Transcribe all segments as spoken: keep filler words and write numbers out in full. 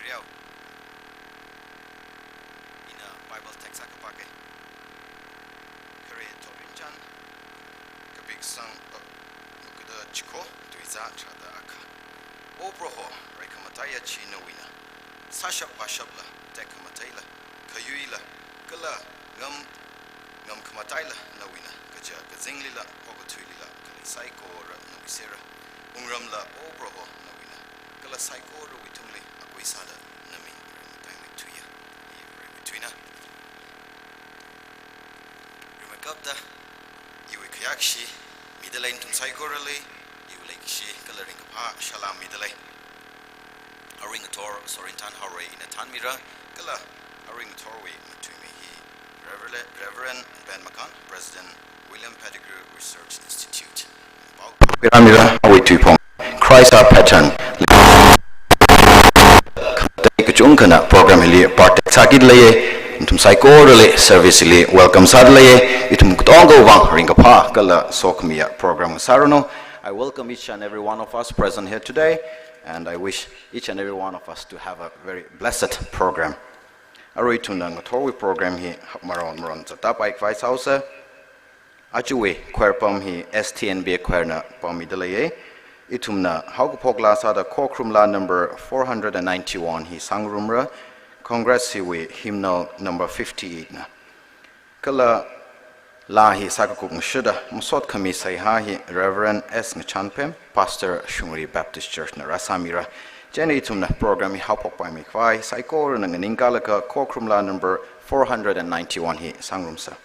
Riau. Ina Bible text akha pāke. Khare Thotrinchan, kapik sang, uh, makuda chiko, tuiza tharāda akha. O Proho, rai khamataiya chi nawuina. Sāshap vāshapla, tekhamataila, khayuila, kala ngam, ngam khamataila nawuina, kaja kazinglila, okathuilila, khalei saikora nawui sera. Wungramla, O Proho, nawuina, kala saikorawui tungli, akui sāda, naming rai matai maithuiya, i rai maithuina. Rimeikapta, iwui khayākshi, midalei nathum saikorali, iwui leikashi, kala ringkaphā, salam midalei. Arui ngathor, Sorinthan Haorei ina thanmira, kala arui ngathorwui mathuimi hi Reverend, Reverend Ben Makan, President, William Pettigrew Research Institute. Pao, pao piramira, awui tuiphong. Christ our pattern. Kachungkhana program hili partake sāki leiye, nathum saikorali service hili welcome sāda leiye, ithum katongawui vang ringkaphā kala sokhamiya program sāranu. I welcome each and every one of us present here today, and I wish each and every one of us to have a very blessed program. Arui ithumna ngathorwui program hi maron maron zatda paikhavai sāsa. Ajawui choir pam hi S T N B choir na pammida leiye. Ithumna haokaphok laa sāda khokharum laa number four hundred and ninety-one hi sāngarumra, Congress hiwui hymnal number fifty-eight na. Kala laa hi sākakup ngashida masot khami seihā hi Reverend S Ngachanphem, Pastor Shungri Baptist Church na rāsāmira. Chieina ithumna program hi haophok paimikhavai saikorana nganingkalaga khokharum laa number four hundred and ninety-one hi sāngarumsa.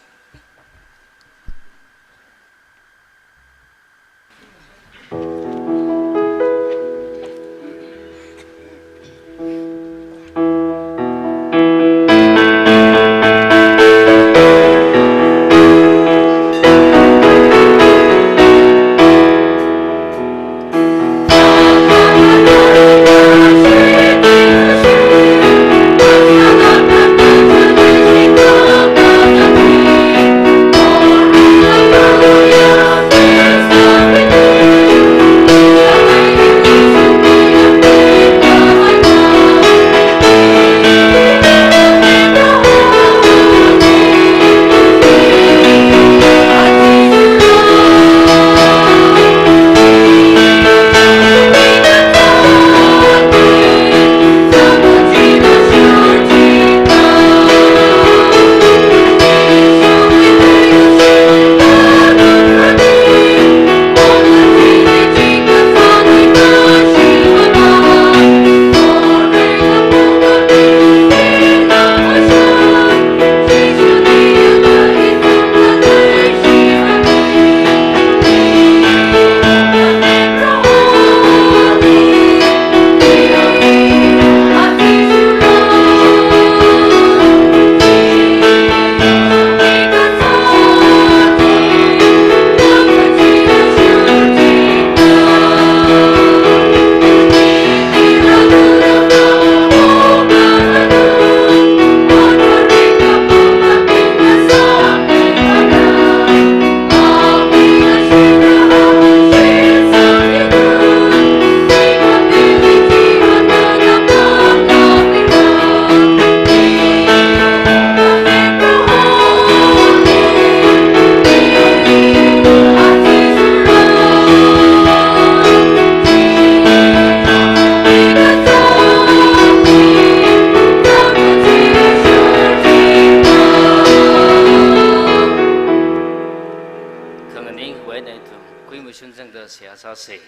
Khanganing huaina ithum kuimashun zangda seihā sāsa.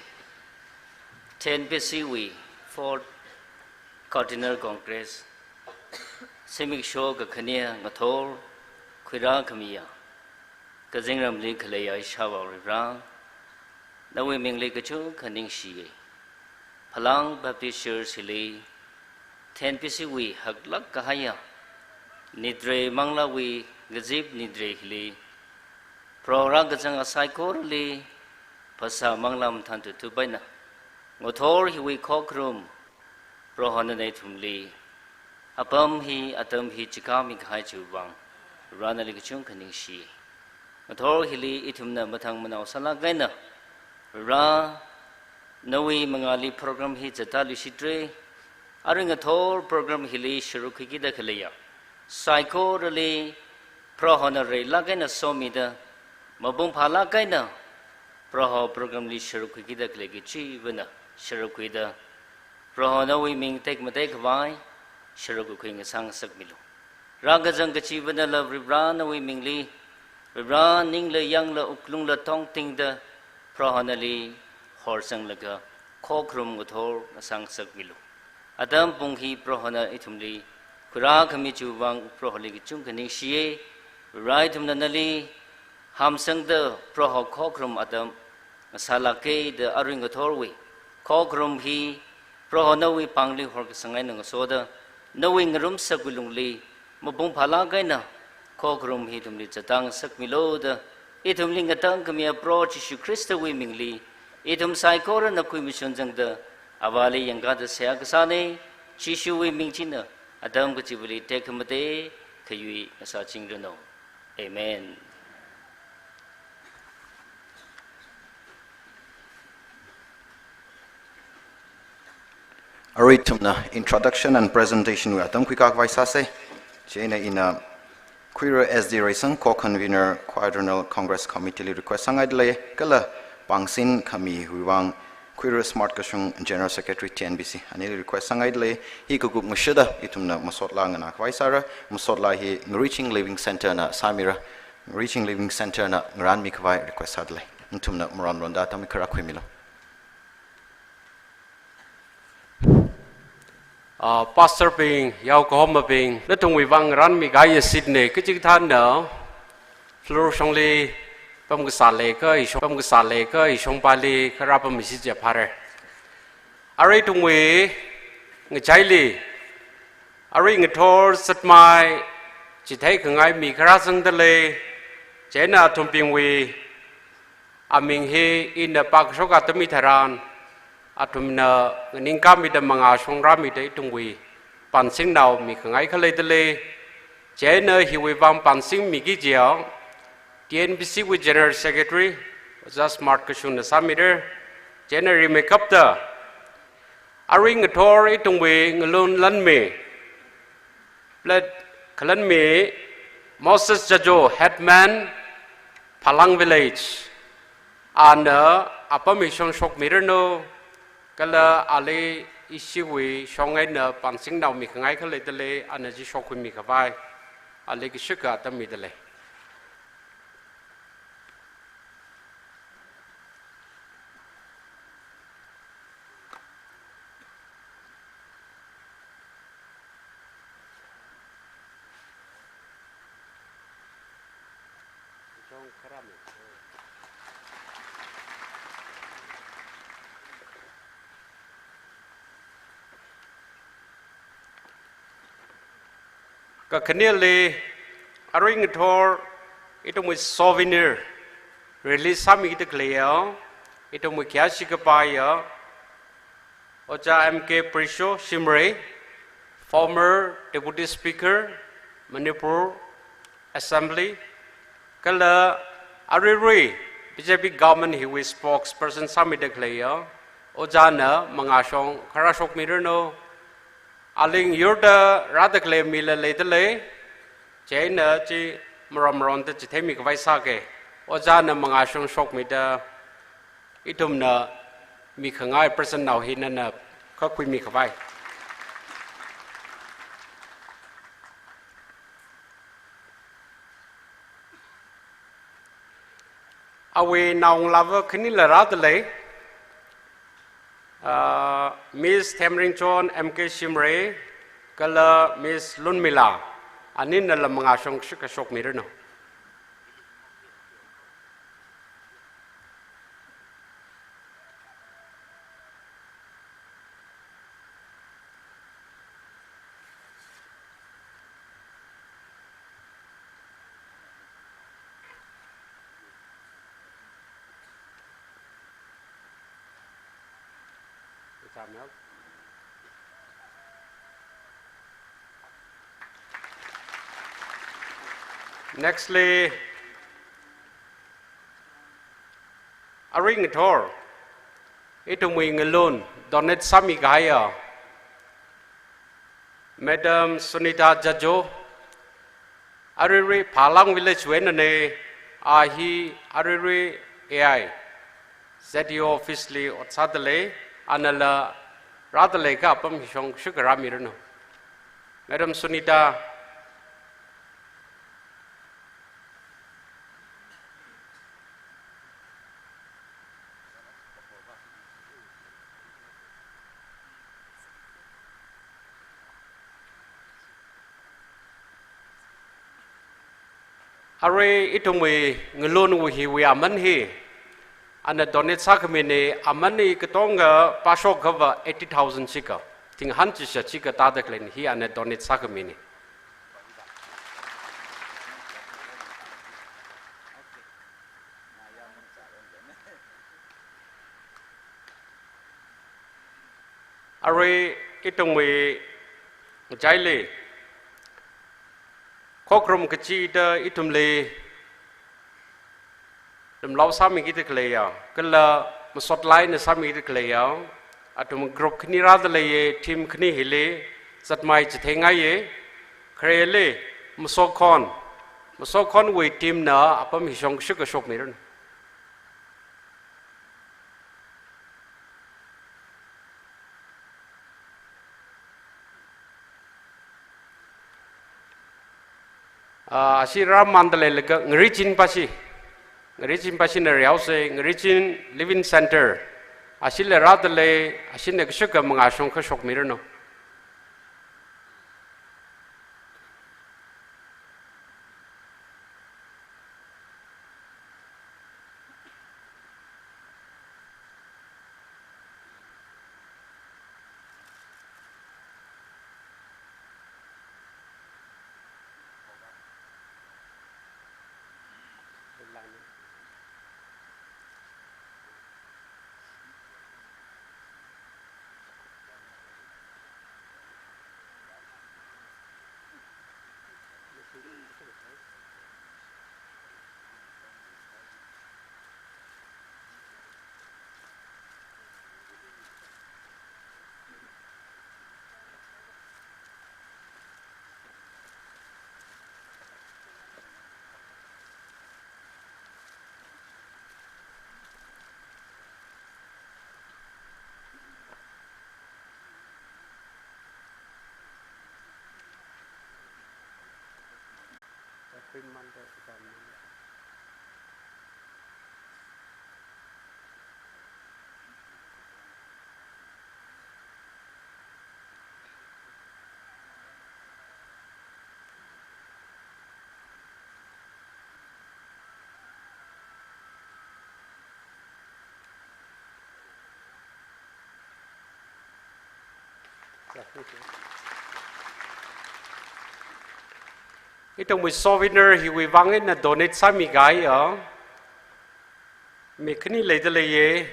Ten B C wui Fourth Cardinal Congress, zimiksho kakhane ngathor khuirākhamiya, kazingramli khaleiya ishāvā Varivara, nawui mingli kachungkha ningshiya. Phalang Baptist Church hili Ten B C wui haklāk kahaiya nidre manglāwui ngazip nidre hili, Proho rākazanga saikorali phasā manglā mathān tutup eina, ngathor hiwui khokharum Prohona nathumli apam hi, atam hi chikāmi kahai chiwui vang, Vare nali kachungkha ningshi. Ngathor hili ithumna mathang manao sālāk eina, Vare, nawui mangāli program hi zatda luishitra, Arui ngathor program hili sharuk khuikida khaleiya saikorali Prohona reilāk eina somida, mapung phālāk eina Proho program li sharuk khuikida khalei kachivana sharuk khuida, Proho nawui ming tekmatei khavai sharuk khui ngasāngasakmilu. Rākazang kachivanala Varivara nawui mingli, Varivara ningla yangla wuklungla tongtingda Proho nali horsanglaga khokharum ngathor ngasāngasakmilu. Atam pung hi Prohona ithumli khuirākhami chiwui vang Proholi kachungkha ningshiya. Varivara, ithumna nali hamsangda Proho khokharum atam ngasālāka da arui ngathorwui khokharum hi Proho nawui pāngli horkasang eina ngasoda, nawui ngarumsakwui lungli mapung phālāk eina khokharum hi ithumli zattā ngasakmilu da, ithumli ngatangkhamiya Proho Jishu Khristawui mingli ithum saikorana khuimashun zangda, Avāli yangkāda seihā kasāna. Jishuwui ming china atam kachivali tekhamatei khayui ngasāchingranu. Amen. Arui ithumna introduction and presentation wui atam khuikā khavai sāsa. Chieina ina Khuira S D Reisang, co-convener Choir Zonal Congress Committee li request sāngaidalei, kala pāngsin khamiwui vang Khuira Smart Kashung General Secretary T N B C, anili request sāngaidalei. Hi kakup ngashida ithumna masotlā nganā khavai sāra, masotlā hi Reaching Living Centre na sāmira, Reaching Living Centre na ngarānmi khavai request sādalei. Nathumna maronronda atam hi kharā khuimilu. Ah, pastor bing, yao kahomabing, nathumwui vang ngarānmi kahaiya seat na, kachikathāna floor shongli pamkasā leikha, ishong pamkasā leikha, ishongpali kharā pammi chi jiya phāra. Arui ithumwui ngachaili, arui ngathor zatmei chithei khangai mi kharā zangdalei, chieina athumbingwui aming hi ina pākashok atam hitharan, athumna nganingkāmida mangā shongrāmida ithumwui pānsingnao mikhangai khalei dalei. Chieina hiwui vang pānsingmiki jiya, T N B C wui General Secretary, Ojā Smart Kashung na sāmira. Chieina rimeikapta, arui ngathor ithumwui ngalun lanmi, plate khalanmi Moses Jajo, Headman, Phalang Village, ana apam ishong shokmiranu, kala ali ishiwui shong eina pānsingnao mikhangai khalei dalei, ana chi shokkhuimi khavai ali kashika atam midalei. Kakhaneli, arui ngathor ithumwui souvenir release sāmida khaleiya, ithumwui khayāshi kapaiya Ojā M K Prisho Shimray, former Deputy Speaker, Manipur Assembly, kala aruirui B J P government hiwui spokesperson sāmida khaleiya, Ojāna mangā shong kharā shokmiranu. Aling yurda rāda khalei mila leidalei, chieina chi maron maronda chitheimi khavai sāka. Ojāna mangā shong shokmida, ithumna mikhangai presentsnao hi nana khuimi khavai. Awui naongalāva khanila rādalei, ah, Miss Themringchon M K Shimray, kala Miss Lunmila, aninala mangā shong kashika shokmiranu. Nextly, arui ngathor ithumwui ngalun donate sāmi kahaiya Madam Sunita Jajo, Aruirui Phalang Village wui einana, a hi Aruirui A I Z E O office li ot sādalei, anala rādalei kha apam hi shongshuk rāmiranu. Madam Sunita. Arui ithumwui ngalunwui hiwui aman hi, ana donate sākhamina, aman hi katonga pāshok kava eighty thousand shikha, thing hanchi sha shikha tāda khaleina hi ana donate sākhamina. Arui ithumwui ngachaili, khokharum kachida ithumli lumlao sāmiki da khaleiya, kala masotlaina sāmiki da khaleiya, athum group khani rādaleiya, team khani hili zatmei chithei ngaiya, khareli Masokhon, Masokhonwui team na apam hi shongshuk kashokmiranu. Ah, ashi rāmānda leilaga Ngarichin pashi, Ngarichin pashina reosa, Ngarichin Living Center, ashila rādalei, ashina kashuk kha mangā shong kashokmiranu. Ithumwui souvenir hiwui vang eina donate sāmikahai ya mi khani leidaleiya.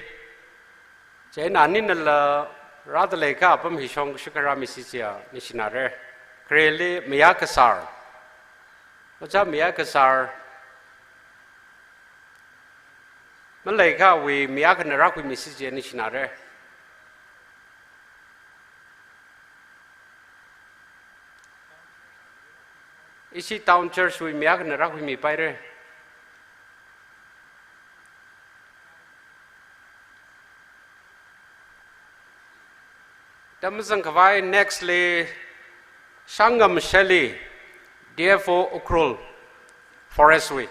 Chieina aninala rādalei kha apam hi shongshuk kha rāmisi chiya ningshinare. Khareli Mayar Kasar. Ojā Mayar Kasar. Maleikha awui mi akhana rākhuimisi chiya ningshinare. Ishi Town Church wui mi akhana rākhuimipaire. Tamzang khavai next li Shangam Shelley, D F O Ukhrul, Forest wui.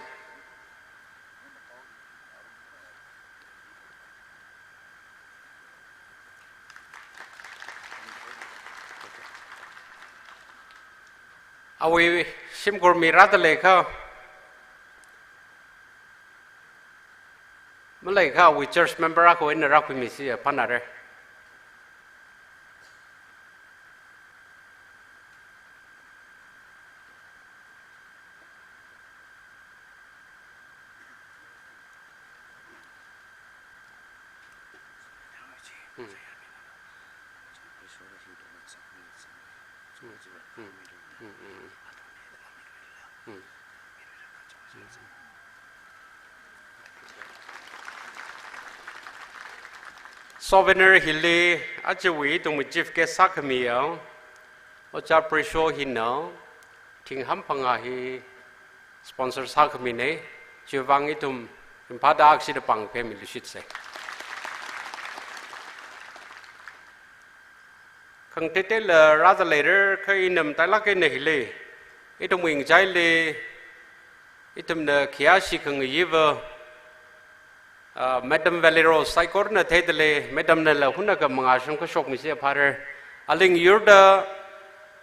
Awui shimkhur mi rādalei kha. Maleikha awui church member akhawui eina rākhuimisi ya phānare. Souvenir hili ajawui ithumwui chief guest sākhami ya, Ojā Presho hina thing hamphangā hi sponsor sākhamina, chiwuivang ithum ringphāda akshida pāng phemiluishitsa. Khangateiteila rāda leira, kha ina matailāk eina hili, ithumwui ngachaili, ithumna khayāshi khangayiva, ah, Madam Valero saikorana theida lei, Madam nala hunakha mangā shong kashok misi phāra. Aling yurda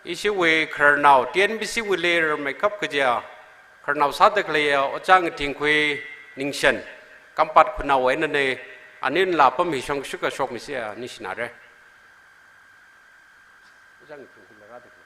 ishiwui khararnao, T N B C wuili rarmeikap kaja khararnao sāda khaleiya Ojā Ngathingkhui Ningshen, Kampat khunao einana, ani nala apam hi shong kashok kashok misi, ningshinara. Ojā Ngathingkhui la rāda khalei.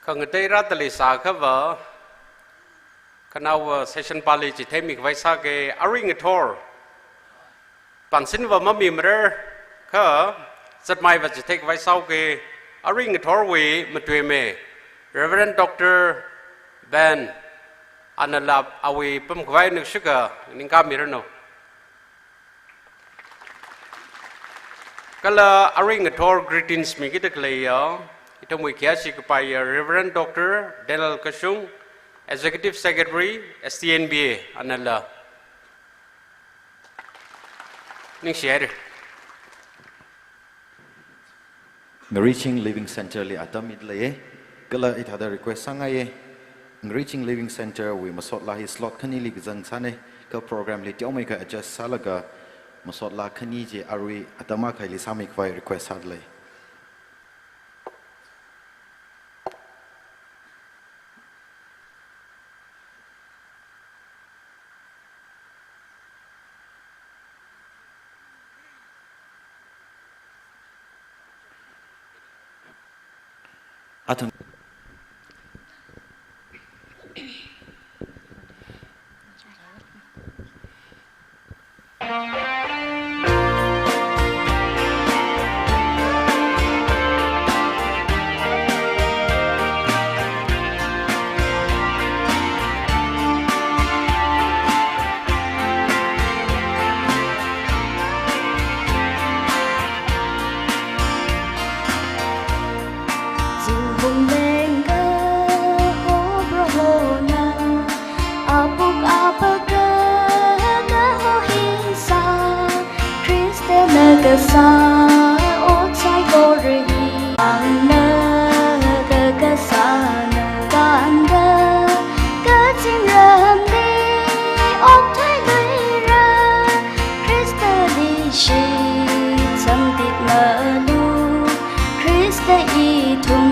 Khangatei rāda leisāakhava, khanaowa session pali chitheimi khavai sāga, arui ngathor. Pansinva mamimara, kha zatmeiva chithei khavai sāuga, arui ngathorwui matuimi, Reverend Doctor Ben, anala awui pamkhavai nukshika ningkāmiranu. Kala arui ngathor greetings mikida khaleiya, ithumwui khayāshi kapaiya Reverend Doctor Daniel Kashung, Executive Secretary, S T N B A, anala. Ningshihaira. Ngariching Living Centre li atam mida leiya, kala hithāda request sāngaiya. Ngariching Living Centre wui masot laa hi slot khanili kazang sāna, kha program li teomeikha adjust sālaga masot laa khani chi arui atam akhaili sāmi khavai request sāda lei. Athang. Zunghung lengka ho Prohona, apuk apaka kaho hisa, Khristana kasā ot saikora hi, angna kakasāna kanda, kazingramli okthuiluira, Khristali shitsangtit malu, Khrista ithum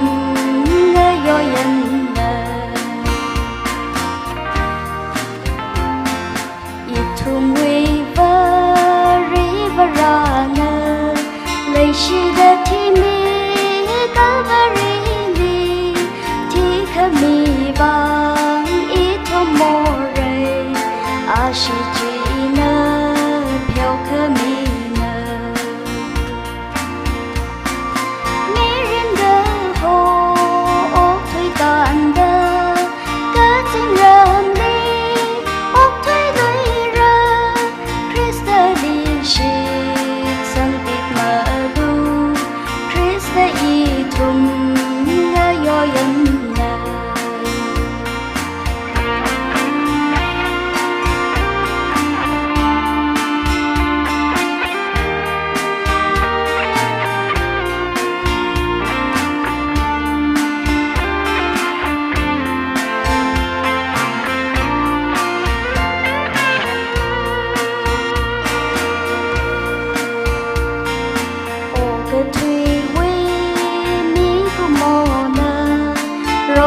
ngayoyana. Ithumwui Varivarana, leishida thimi Calvary li, thikhami vang ithum morei, ashi china pheokhamina. Mirin kaho okthui kanda, kazingramli okthuiluira, Khristali shitsangtit malu, Khrista ithum ngayoyana.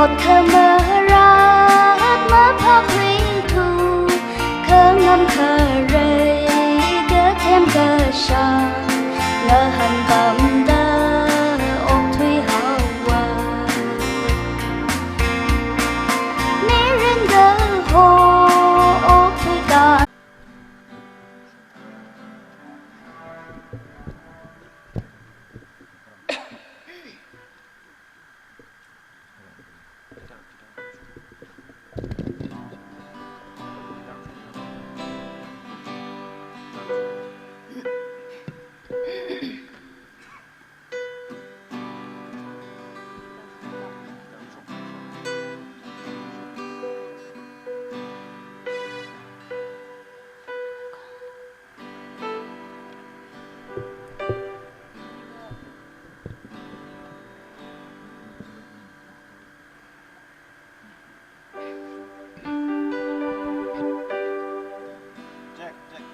Ot khamarat maphākhuithu, khangam kharei kathem kashāng, ngahānpamda okthui haowa. Mirin kaho okthui ta. Check, check.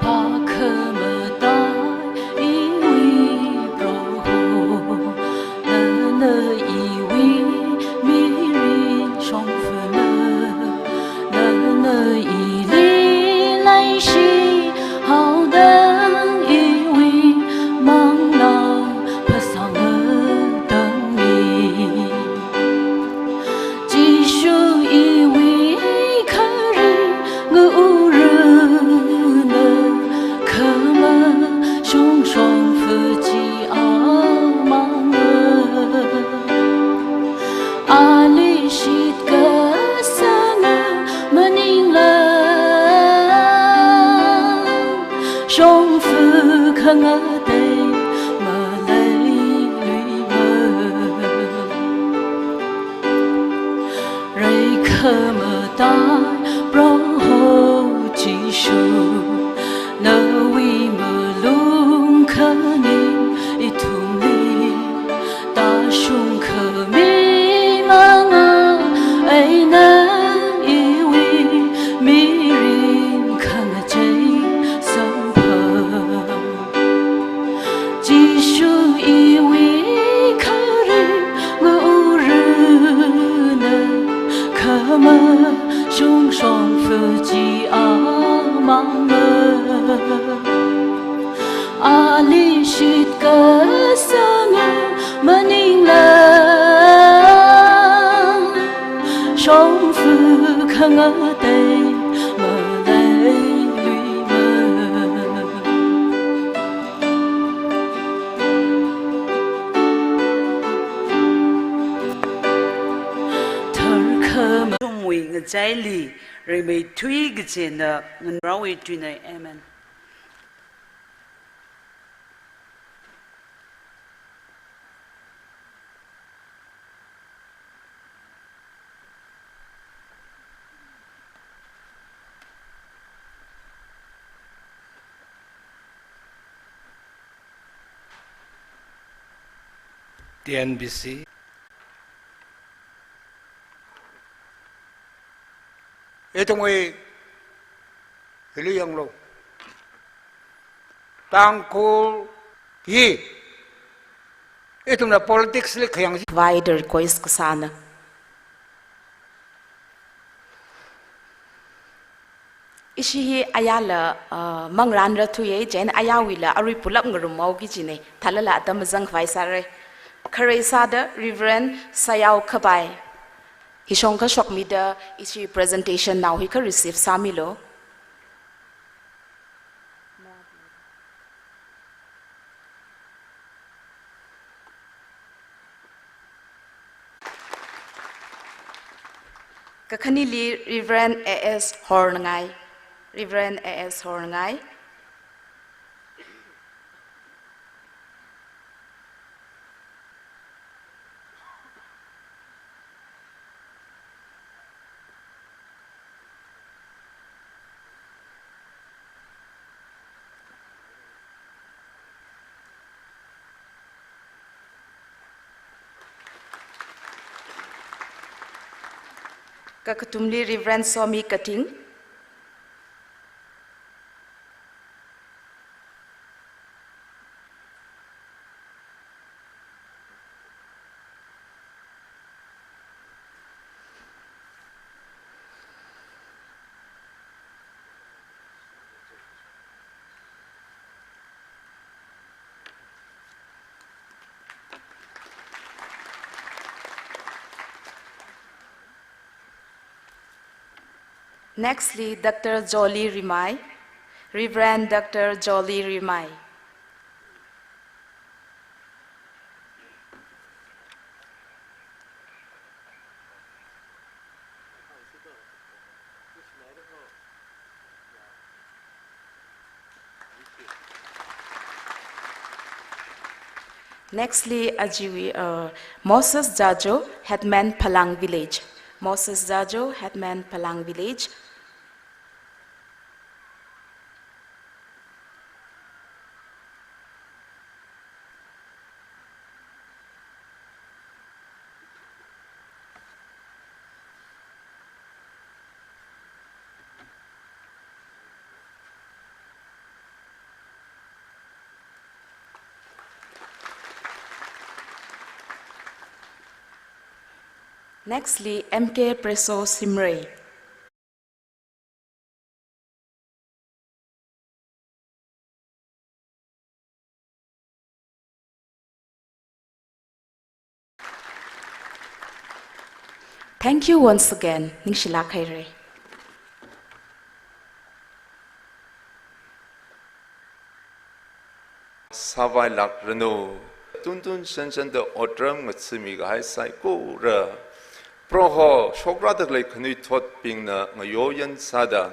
Pākhamatai iwui Proho, nana iwui mirin shongfana, nana ili leishi haoda iwui manglā phasānga tangmi. Jishu iwui kharing ngaurana, khamashung shongfa chi amanga. Ali shitkasanga maningla, shongfa khangatei maleiluiva. Reikhamatai Proho Jishu, nawui malung khaning ithumli tāshung khami manga eina iwui mirin khangachei samphang. Jishu iwui kharing ngaurana, khamashung shongfa chi amanga. Ali shitkasanga maningla, shongfa khangatei maleiluiva. Tharkhama ithumwui ngachaili rimeithui kachina nganrāwui tuina. Amen. T N B C. Ithumwui hili yanglu. Tangkhul hi ithumna politics li khayang chi. Wider request kasāna. Ishi hi ayala, uh, mangrānra thuiya, chieina ayawuila arui pulap ngarumhaoki kajina, thālala atam mazangkhavai sāra. Kharei sāda Reverend Sayao Khabai, hishong kashokmida ishi presentation nao hi kha receive sāmilu. Kakhanili Reverend A S Horngai. Reverend A S Horngai. Kakathumli Reverend Somi Kating. Nextly, Doctor Jolly Rimai, Reverend Doctor Jolly Rimai. Nextly, ajiwui, uh, Moses Jajo, Headman Phalang Village. Moses Jajo, Headman Phalang Village. Nextly, M K Preso Simrei. Thank you once again. Ningshilāk haira. Sāvailākranu. Tuntun shanshanda otram ngathami kahai saikora, Proho shokrāda khalei khanuithotbingna ngayoyan sāda,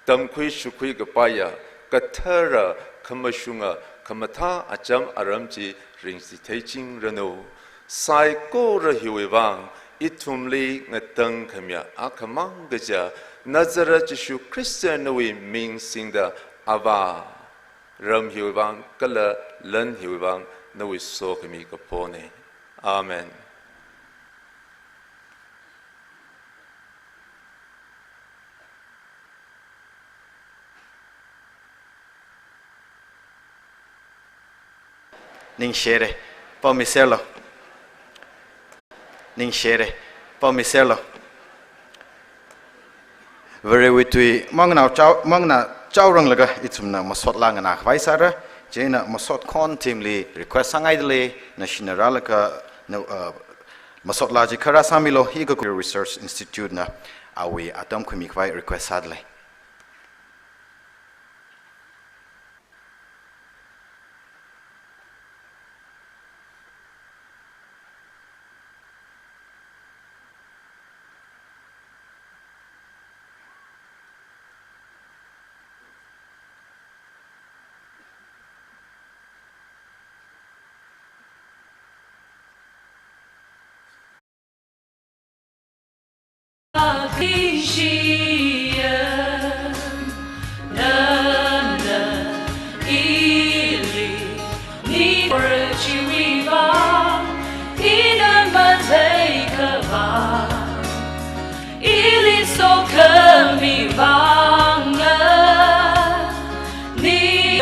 tamkhui shukhui kapaiya kathara, khamashunga khamathā acham aram chi ringchitheichingranu. Saikora hiwui vang, ithumli ngatangkhamiya akhamang kaja Nazareth Jishu Khrista nawui ming singda, Avā, ram hiwui vang kala lan hiwui vang nawui sokhami kapona. Amen. Ningshire, pammiserlu. Ningshire, pammiserlu. Varewui tui manganao chao, mangana chaoranglaga ithumna masot laa nganākhavai sāra, chieina masot khon team li request sāngaidalei, nashina rālaga na, uh, masot laa chi kharā sāmilu, hi Kakuri Research Institute na awui atam khuimikhavai request sādalei. Ili sokhami vangna, ni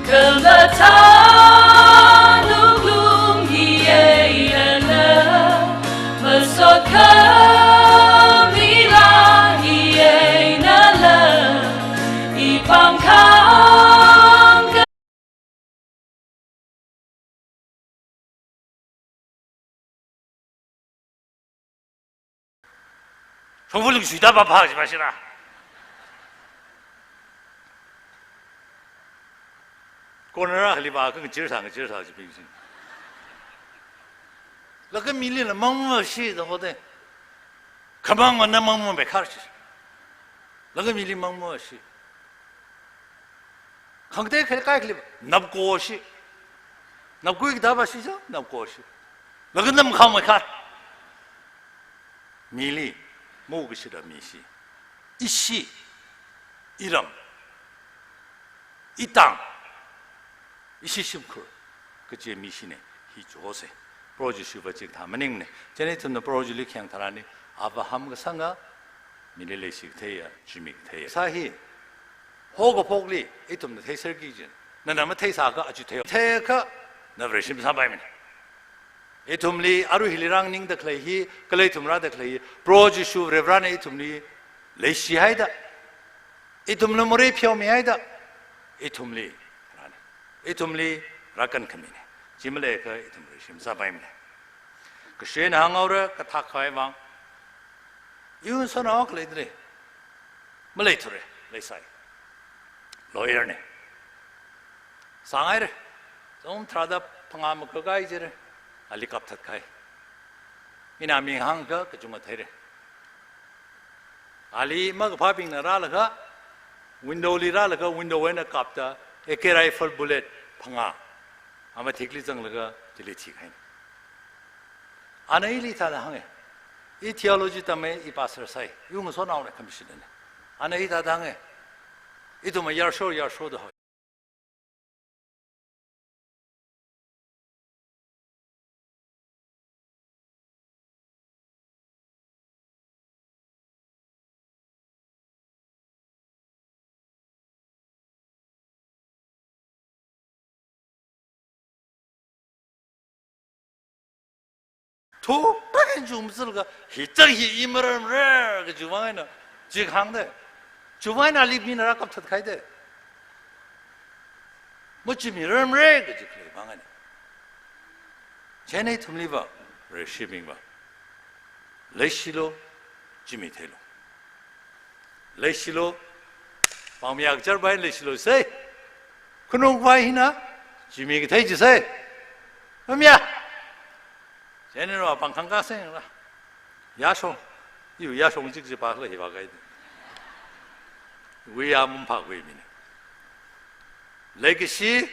khamathā nunglung hi eina, masot khami laa hi eina la. Thongvulung shuida ba pha ji ba shira. Corner akhali ba kangachir sā, ngachir sā ji bing sing. Laga mili la mangma shi da hote. Khamang mana mangma be khar shi. Laga mili mangma shi. Khangte khai kai khali ba. Napko shi. Napkui da ba shi ja, napko shi. Laga nam khang mai khar. Mili, mo kashida mi shi. Ishi, iram, itang, ishi shimkhur, kaje mi shine, hi chu hose. Proho Jishu va chikathā maningne. Chieina ithumna Proho Jishuli khayang tharanli, ava ham kasanga, mili leishi katheiya, jimi katheiya. Sā hi, haokaphokli, ithumna theiserki jin. Nana matheisākha, aja thei. Theiakha, na Vareshim sāpaimane. Ithumli, arui hili rānganingda khalei hi, kala ithum rāda khalei hi, Proho Jishu Varivarana ithumli, leishi haida, ithumli morei pheomi haida, ithumli, rāne. Ithumli, rākankhamine. Chi maleiakha ithum Vareshim sāpaimane. Kashena hānghaora, kathak khavai vang. Iwui ngasotnao akha leidalei. Maleithura, leisai. Lawyer ne. Sāngaira. Zingkum tharāda phangā makakai jira. Ali kapthat kahai. Ina ming hāngakha kachunga theira. Ali makaphābingna rālaga, window li rālaga, window eina kapta, A K rifle bullet phangā. Amathikli zanglaga, chili thikahaina. Ana ili thāda hānge. I theology tame, i pastor sai. Iwui ngasotnaone, commissioner ne. Ana i thāda hānge. Ithum mayarshor, yarshoda hoi. Thupak eina chumzalga, hi chang hi i maramra kaji vang eina, chi hāngda. Chi vang eina ali mina rākapthat kahaida. Machimi ramra kaji khalei vang eina. Chieina ithumli va, Vareshibing va. Leishilu, jimi theilu. Leishilu, pāngmiya kachar vai leishilu sai. Khanung vai hina, jimi kathei ji sai. Pāngmiya. Chieina va pāng khangkā sāngra. Yāshong. Iwui yāshong chik chi pākhala hi vākahaida. Wui ya mum phākhui mine. Leikashi,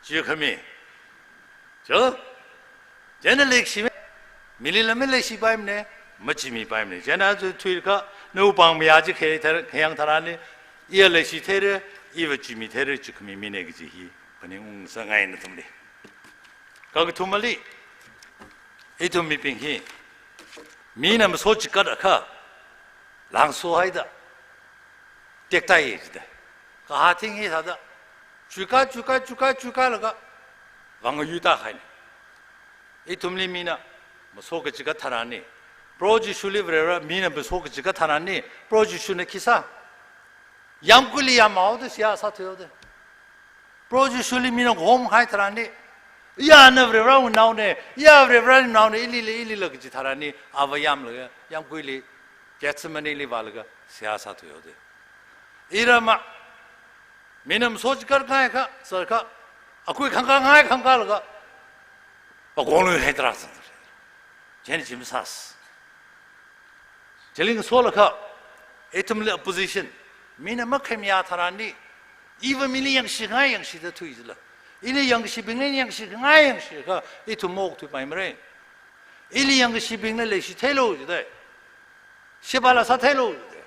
jikhami. Cho? Chieina leikashi me. Mili la maleishi paimane, machimi paimane. Chieina chu thuikha, nawui pāngmiya chi khayang thar-, khayang tharanli, iya leishi theira, iva jimi theira, jikhami mine kaji hi, phaningung sāngai nathumli. Kakathumali, ithum mibing hi, mina maso chikatakha, langso haida, tektai jida. Kahā thing hi thāda, chuka, chuka, chuka, chuka laga, vang yuta kahaina. Ithumli mina, maso kachikat tharanli, Proho Jishuli Varevara, mina maso kachikat tharanli, Proho Jishuna khi sā. Yāmkuili yāmhaoda seihā sāthuihaoda. Proho Jishuli mina ngahomkahai tharanli, iya na Varevara naone, iya Varevara naone, ilila, ilila kaji tharanli, ava yāmlaga, yāmkuili, Gethsemane li vālaga, seihā sāthuihaoda. Iramva, mina maso chikatkahai kha, sākha, akui khangkāngai khangkālaga, pakonglui haitara sā. Chieina chi masāsa. Chili ngasolaga, ithumli opposition, mina makhamiya tharanli, iva mili yangshi ngai yangshida thuijila. Ili yangshibingli yangshi ngai yangshikha, ithum maokthui paimara. Ili yangkashibingna leishi theilu jida. Sheba la sātheilu jida.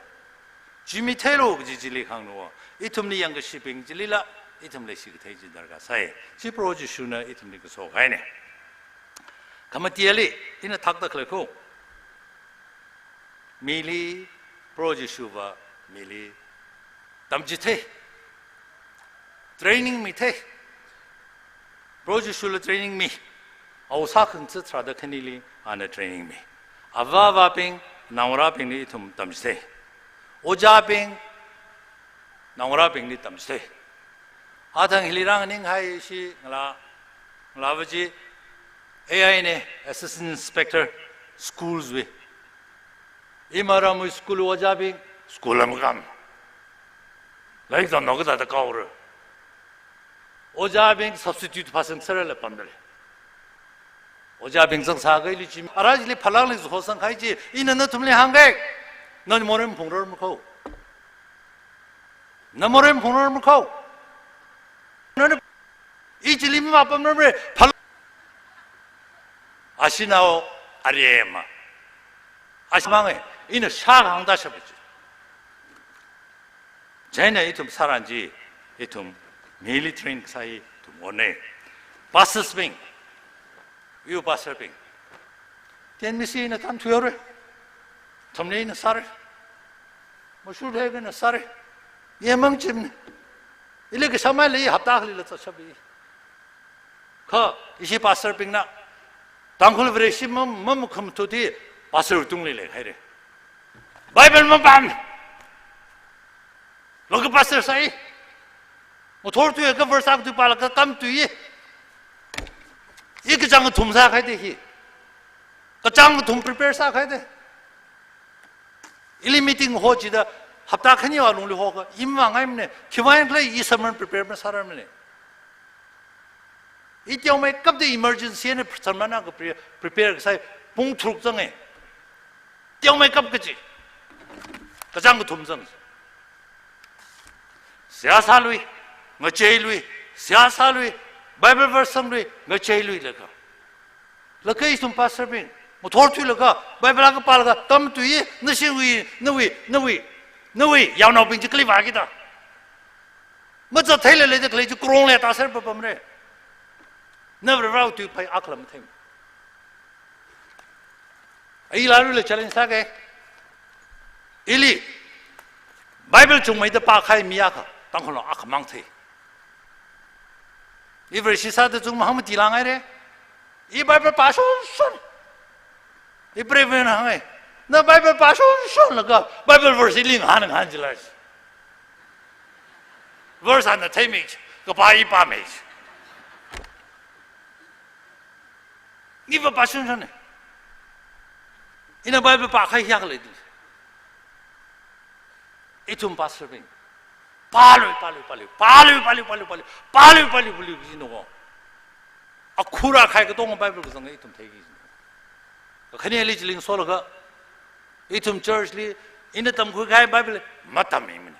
Jimi theilu kaji chili hānglu. Ithumli yangkashibing chilila, ithum leishi kathei chi darkar sai. Chi Proho Jishuna ithumli kaso kahaina. Khamatili, ina thakda khalei kho. Mili, Proho Jishuva, mili, tamchithei. Training mithei. Proho Jishula training mi. Awui sākhangatha tharāda khanili, ana training mi. Avāvabing, naongarābingli ithum tamchithei. Ojābing, naongarābingli tamchithei. Athang hili rānganinghai ishi ngalā, ngalāva chi, A I ne, Assistant Inspector, Schools wui. Imaram school ojābing, school lam kam. Lairik tamnao kathāda kaora. Ojābing substitute phāsang sāra la pamdalei. Ojābing zangsā kahaili chi, ara chili phalangli zahosang kahai chi, ina nathumli hāngga. Na morei maphungrarmana kho. Na morei maphungrarmana kho. Nana, i chili mapamrarmara, phal-, ashinao arema. Ashimānga, ina shākahāng tāshapa chi. Chieina ithum sāran chi, ithum mili train kasā hi ithum onei. Pastors bing, iwui pastor bing. Ten misi ina tamthuihaora. Thumli ina sāra. Mashur thei ina sāra. Yemang chimna. Ili kasā maili hapta akhali la zatshapa. Kha, ishi pastor bingna Tangkhul Vareshi ma, ma, makhamathuda pastor tungli leihaira. Bible mapam. Local pastor sāi. Ngathor thuiakha verse akha tui pālaga tamthuiya. I kachāng kathum sākahaida hi. Kachāng kathum prepare sākahaida. Ili meeting ho chida hapta khaniwui lungli hoka, i mavāngaimana, khiwuivang khala i sermon prepare masārarmana. I teomeikapta emergency eina sermon akha pre-, prepare kasā pung tharuk zanga. Teomeikap kachi. Kachāng kathum zang. Seihā sālui, ngacheilui, seihā sālui, Bible verse sanglui, ngacheilui laga. Laga ithum pastor bing, ngathor thuilaga, Bible akha pālaga, tamthuiya, nashiwui, nawui, nawui, nawui yaonaobing chi kali vāki da. Mazat theilala da khalei chi kronglei tāser papamra. Na Varewui tui phai akhala mathei. Ai lairui la challenge sāga. Ili Bible chungmeida pākahai mi akha, Tangkhulnao akhamang thei. I Vareshi sāda chungmei hāngmati langaira. I Bible pāshunshun. I preven hānga. Na Bible pāshunshunlaga, Bible verse ili ngahān ngahān jilai. Verse ana theimei, kapā i pāmei. Iva pāshunshun ne. Ina Bible pākahai hiyak lei. Ithum pastor bing. Pālui, pālui, pālui, pālui, pālui, pālui, pālui, pālui, pālui, pālui, pālui, pālui, no. Akhura khai katonga Bible kazang ithum theiki. Khani ali chiling solaga. Ithum church li, ina tamkhui kahai Bible, matammeimana.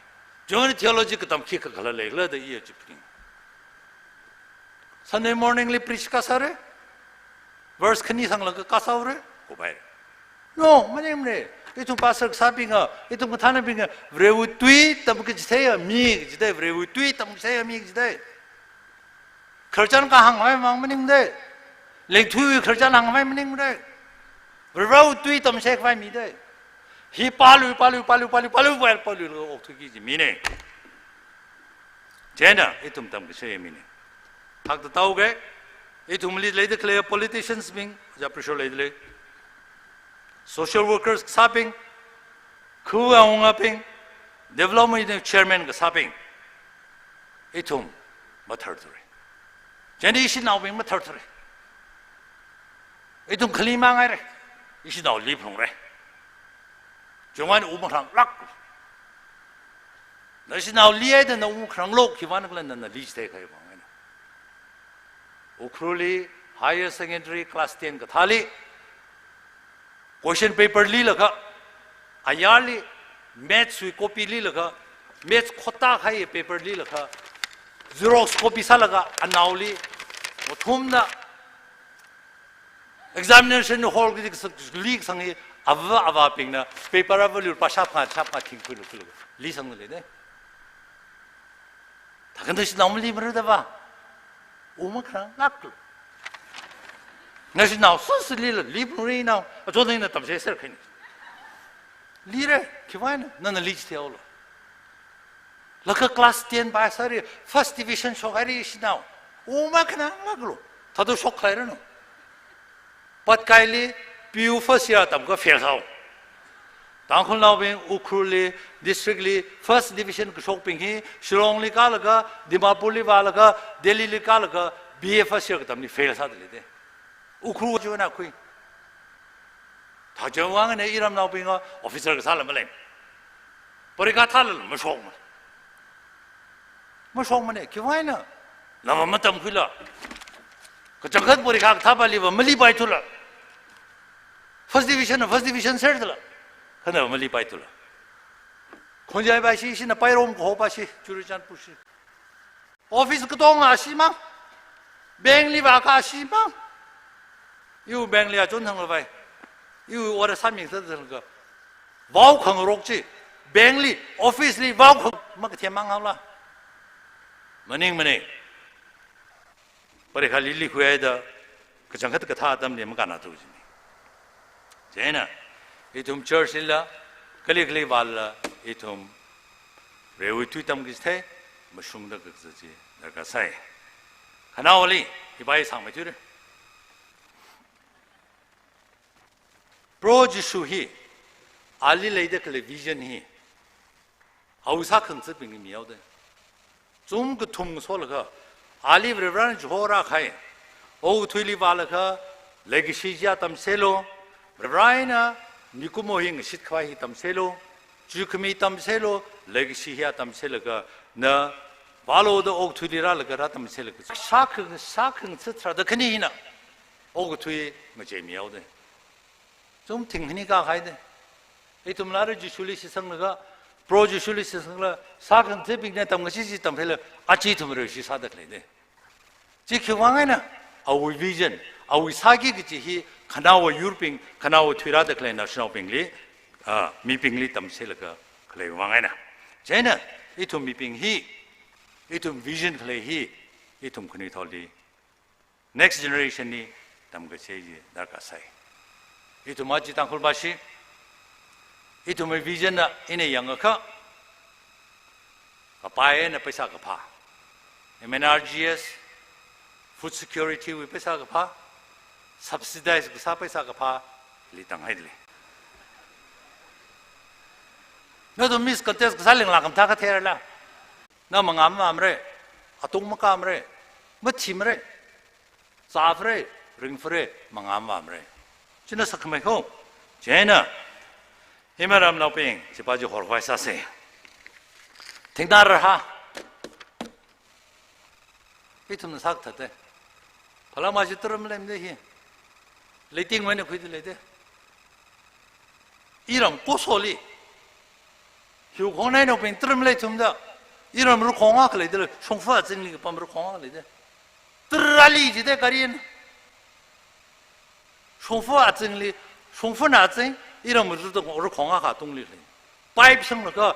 Chieina theology katam khikha khala leikhala da iya chipring. Sunday morning li preach kasāra. Verse khani sanglaga kasāura. Kubai. No, maningmana. Ithum pastor kasābinga, ithum kathānabinga, Varewui tui tamkachitheiya mi kachithei, Varewui tui tamkachitheiya mi kachithei. Khararchan kahāngmei mang maningda. Lengthuiwui khararchan hāngmei maningda. Varewui tui tamsek vai mida. Hi pālui, pālui, pālui, pālui, pālui, pālui, pālui, lo okthuiki kaji mina. Chieina, ithum tamkachithei mina. Thakta taoga, ithumli leida khalei politicians bing, ja pressure leida lei. Social workers kasābing, khu awungabing, development chairman kasābing. Ithum matharthura. Chieina ishinaobing matharthura. Ithum khali mangaira. Ishinao li phalungra. Chungwan u makharanglak. Nashinao lihaida na u makharanglo khiwuivang khala nana li chithei kahai vang eina. Ukhrulli higher secondary class ten kathāli question paper lilaga, ayarli maths wui copy lilaga, maths khotā kahai paper lilaga, xerox copy sālaga, anaoli, mathumna, examination hall kali kasang hi, ava avābingna, paper ava lur pa shap nga, shap nga thingkhuilu, khuilu, lisang lei ne. Thakhan nashinao mali mara da va. U makharanglaklu. Nashinao sāsālila, li phalungri nao, achon ina tamsei ser khaini. Lira, khiwuivang eina, nana li chitheihaolu. Laga class ten pāsāri, first division shokhaira ishinao. U makharanglaklu. Thāda shokkhairanu. Patkaili P U first year tamkha fail sāhao. Tangkhulnaobing Ukhrulli, district li, first division kashokbing hi, Shillongli kālaga, Dimapurli vālaga, Delhili kālaga, B A first year katamli fail sāda lei da. Ukhrul china khui. Thāchāng vang eina iramnaobing officer kasāla malei. Porikha thālala mashokma. Mashokmana, khiwui vang eina? Lava matamkhuila. Kachangkhat porikha kathāpaliva malipaithula. First division, first division serdala. Khanava malipaithula. Khonjai pashi, ishina pairom kahopashi, Churachandpurshi. Office katonga ashimang. Bankli vākha ashimang. Iwui bankli achon thangla vai. Iwui ora saming sa thangla. Vao khangarok chi. Bankli, officeli vao khang makathemmang haola. Maningmana. Parikhali likhuida, kachangkhat kathā atamli makānna tu jini. Chieina, ithum churchlila, kali kali vālala, ithum Varewui tui tamkachithei, mashungda kazat chi darkar sai. Khanaowali, hipa sangmeithuira. Proho Jishu hi, ali leida khalei vision hi, awui sākhangatha̱bingli mihaoda. Chum kathum solaga, ali Varivarana chihorākahai, okathuili vālaga, leikashi chiya tamseilu, Varivarana mikumo hi ngashitkhavai hi tamseilu, chukhami tamseilu, leikashi hiya tamseilaga, na vālu da okathuili rālaga rātamseilaga. Sākhang, sākhangatha̱ tharāda khani hina, okathui ngacheimihaoda. Chum thing khani kākahaida. Ithumla ara Jishuli shitsanglaga, Proho Jishuli shitsangla, sākhangatha̱bingna tamkashi chi tamphela, aja ithum Vareshi sāda khaleida. Chi khiwui vang eina, awui vision, awui sāki kachi hi, khanaowa yurbing, khanaowa thuirāda khalei naoshinaobingli, ah, mibingli tamseilaga khaleiwui vang eina. Chieina, ithum mibing hi, ithum vision khalei hi, ithum khanuithotli, next generation li tamkachithei chi darkar sai. Ithum aja Tangkhul pashi, ithumwui visionna ina yangakha, kapai eina paisa kaphā, M N R G S, food security wui paisa kaphā, subsidize kasā paisa kaphāli tanghaida lei. Nathum Miss Contest kasā lingla kamtha kathei rala. Na mangā mavāmara, atung makāmara, mathimara, zāphara, ringphara, mangā mavāmara. China sakmei ko. Chieina, iramnaobing, chipa chi horkhavai sāsa. Thingda raha. Ithumna sākatha̱da. Phalama chi tara maleimada hi. Leiting wui eina khuida leida. Iram kosoli. Hiwui khongnainaobing tara maleithumda. Iram rakhong akha leida lei, shongfa azingli kapam rakhong akha leida. Tara rāli jida gari eina. Shongfa azingli, shongfana azing, iram rakhong akha tungli lei. Pipe sanglaga,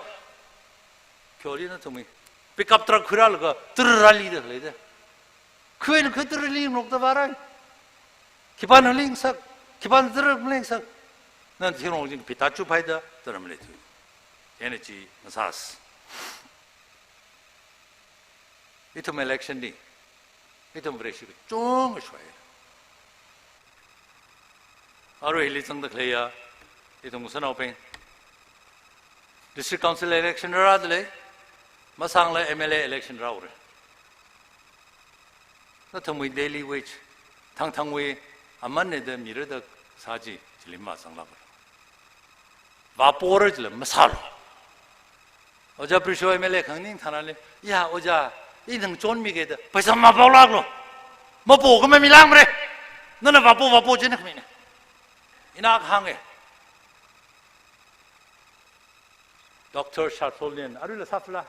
kyoli nathumwui. Pickup truck khuirālaga, tara rālida leida. Khuina khuitara lingrokda vārai. Khipāna lingsak, khipāna tara malingsak. Nana thingrong jing pita chuphaida, tara maleithu. Energy masas. Ithum election li, ithum Vareshi kachungkha shoi. Arui hili zangda khaleiya, ithum ngasānaobing. District Council election rāda lei, masāngla M L A election rāura. Nathumwui daily wage, thangthangwui aman eina da mirada sā chi, chili mazanglākra. Vāpora chila masālu. Ojā Prisho M L A khangning thanali, ya, ojā, i nang chonmigada, paisa mapaolāklu. Mapo kha mamilāngmara. Nana vāpo, vāpo jina khamina. Ina kahānga. Doctor Charles Olian, aruila sāphala.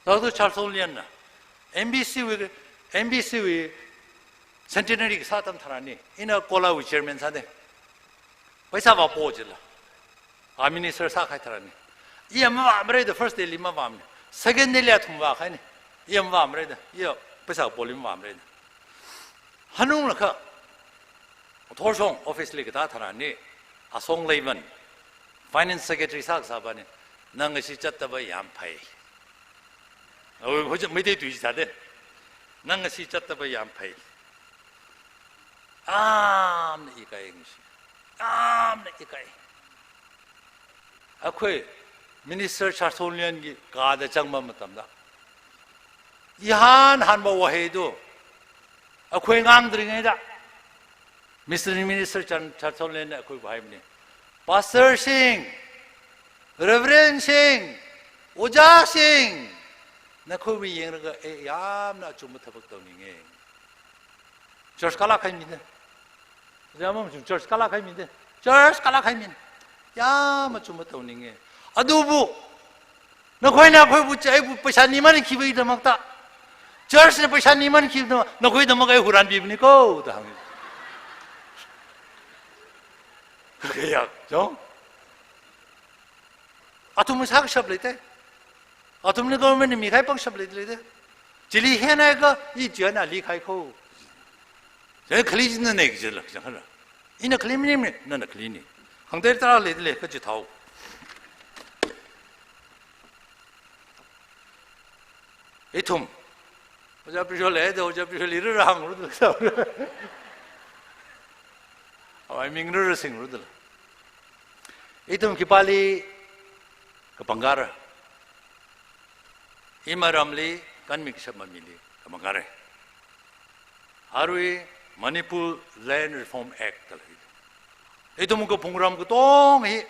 Doctor Charles Olianna, M B C wui, M B C wui centenary kasā atam tharanli, ina COLA wui chairman sāda. Paisa vāpo jila. A minister sākahai tharanli. Iya mavāmara da first day li mavāmana. Second day li athum vākahaina. Iya mavāmara da. Iya paisa kapoli mavāmara da. Hanunglakha, Thorshong office li katā tharanli, Asong Leivan, finance secretary sākasā pani, nang ngasi zatdava yāmphai. Awui, hojak Meitei tui sāda. Nang ngasi zatdava yāmphai. Yāmna ikai ngasi. Yāmna ikai. Akhoi Minister Charles Olian ki kada chang ma matamda. Ihan han ma wahei do. Akhoi ngangdringhaida. Mister Minister Chan, Charles Olian akhoi bahai mani. Pastor sing, Reverend sing, Ojā sing, nakhawui yanglaga, eh, yamna achuma thapbak tongninge. Church kala khai mine. Ojā machung church kala khai mine. Church kala khai mine. Yam achuma tongninge. Adubu, nakhoina akhawui bu chai bu paisa niman khiwui damakta. Church na paisa niman khiwui damak, nakhoida makai huran bibni ko, da hāng. Kaya, jong. Athum sākashap leite. Athumli government na mikhai pangshap leite leite. Chili henai ka, i chiana likhai ko. Chai khali jina ne kajila, kajila. Ina khali mini mini, nana khali ni. Hangdai tara leite le, kachithao. Ithum. Ojā Bishop leida, Ojā Bishop li rāra hāngru da. Awai ming rāra singru da. Ithum khipāli kapangkara. Ima ramli kanmi kashap mamili kapangkara. Arui Manipur Land Reform Act da lei. Ithum kaphungram katonga hi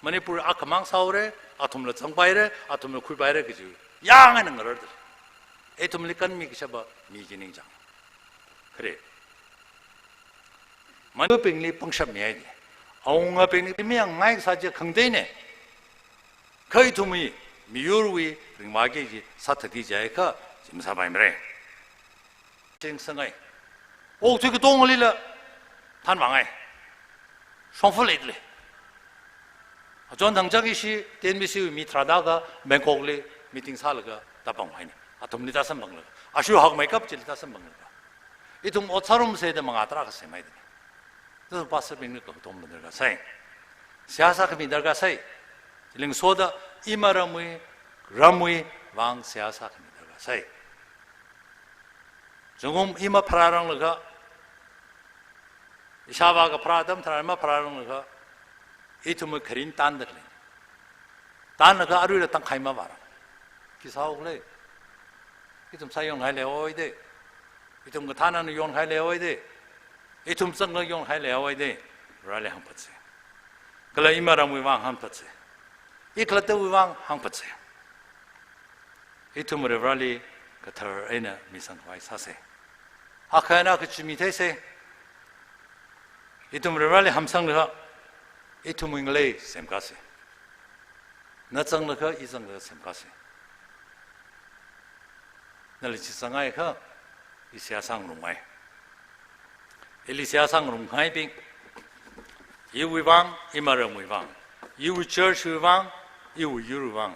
Manipur akhamang sāhaora, athumla zangpaira, athumla khuipaira kaji. Yang eina ngararda. Ithumli kanmi kashapa mi kaning chang. Khare. Manipurbingli pangshap mihaida. Awungabingli mi yang ngai sā chi khangateine. Kha ithumwui, miyurwui, ringvāki chi sāthati jiakha, chi masāpaimara. Chingsangai. Okthui katongalila thanvāngai. Shongfa leida lei. Achon thangchak ishi, T N B C wui mi tharāda ka Bangkok li meeting sālaga tāpanghaina. Athumli tāsamphanglaga. Ashu hakmeikap chili tāsamphanglaga. Ithum ot sārumsa da mangā tarākha semhaida. Ithum pastor bingli katom darkar sai. Seihā sākhami darkar sai. Chili ngasoda ima ramwui, ramwui vang seihā sākhami darkar sai. Zingkum ima pharāranglaga, ishāvā kapharā atam tharan mapharāranglaga, ithumwui kharin tānda lei. Tānlaga aruila tangkhai mavāra. Khi sāhaoka lei. Ithum sāyonhai leihaowa da. Ithum kathānna yonhai leihaowa da. Ithum zanglaga yonhai leihaowa da. Vareli hāngphatsa. Kala ima ramwui vang hāngphatsa. Ikhalattawui vang hāngphatsa. Ithum Varivarali kathar eina misangkhavai sāsa. Akha eina akha chimi theisa. Ithum Varivarali hamsanglaga, ithumwui ngalei semkasa. Na zanglaga, i zanglaga semkasa. Nali chi zanghaiakha, i seihā sāngarumngai. Ili seihā sāngarumngaibing, iwui vang, ima ramwui vang, iwui church wui vang, iwui yurwui vang.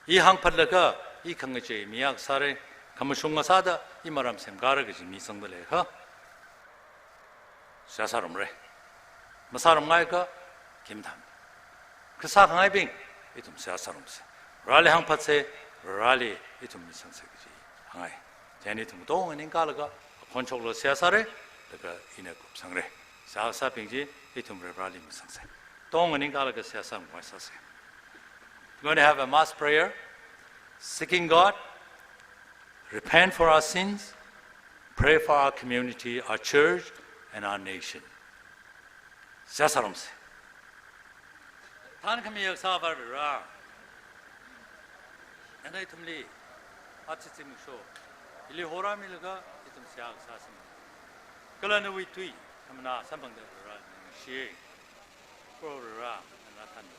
I hāngphatlaga, i khangachei mi akha sāra, khamashunga sāda, ima ram semkara kaji mi zangda leiakha, seihā sārumra. Masārumngaikha, khim tham. Kha sākhangaibing, ithum seihā sārumsa. Vareli hāngphatsa, Vareli ithum misangsa kaji hāngngai. Chieina ithum katonga ningkalaga, akhon shoklaga seihā sāra, laga ina kupsangra. Seihā sābing chi, ithum Varivarali misangsa. Katonga ningkalaga seihā sāngarumngai sāsa. We're going to have a mass prayer, seeking God, repent for our sins, pray for our community, our church, and our nation. Seihā sārumsa. Thankhami akha sāvā Vare. Nana ithumli, aja zimiksho hili horāmilaga, ithum seihā sāsei. Kala nawui tui, khamana samphangda Vare, ningshi. Proho Vare, nana thanmi.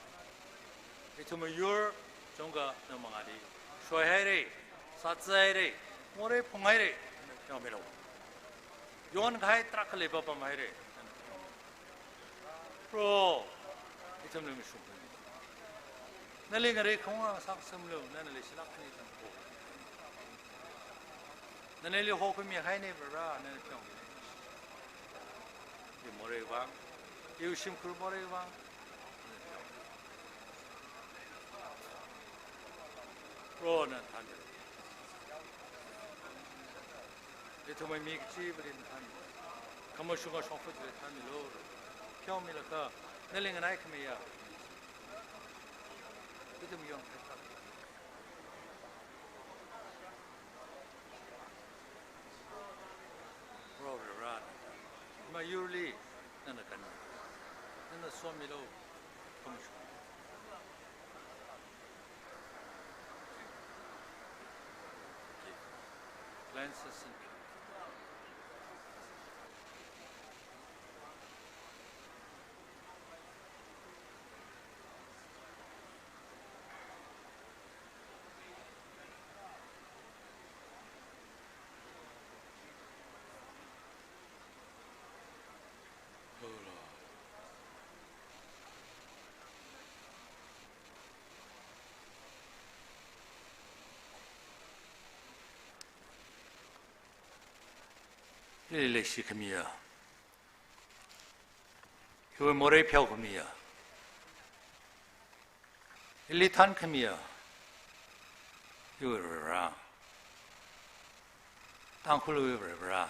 Ithumwui yur chungkha nawui mangāli shoihaira, sāzaihaira, morei phunghaira, nana pheomilu. Yonkahai tarākha leipapamhaira, nana pheomilu. Proho, ithumli mashung phungmilu. Nali ngarei khaung sākasanglu, nana leishilāk haina ithum pho. Nanali hokhuimihaina Vare, nana pheomilu. Iwui morei vang, iwui shimkhur morei vang, Proho nana thanmilu. Ithumwui mi kachivali nana thanmilu. Khamashunga shongfa chili thanmilu. Pheomilaga, nali nganaikhamiya. Ithum yonkhai tharan. Proho Vare, ima yurli nana kanmi. Nana somilu. Hili leishi khamiya, hiwui morei pheokhamiya, hili thankhamiya, hiwui Varivara, Tangkhulwui Varivara,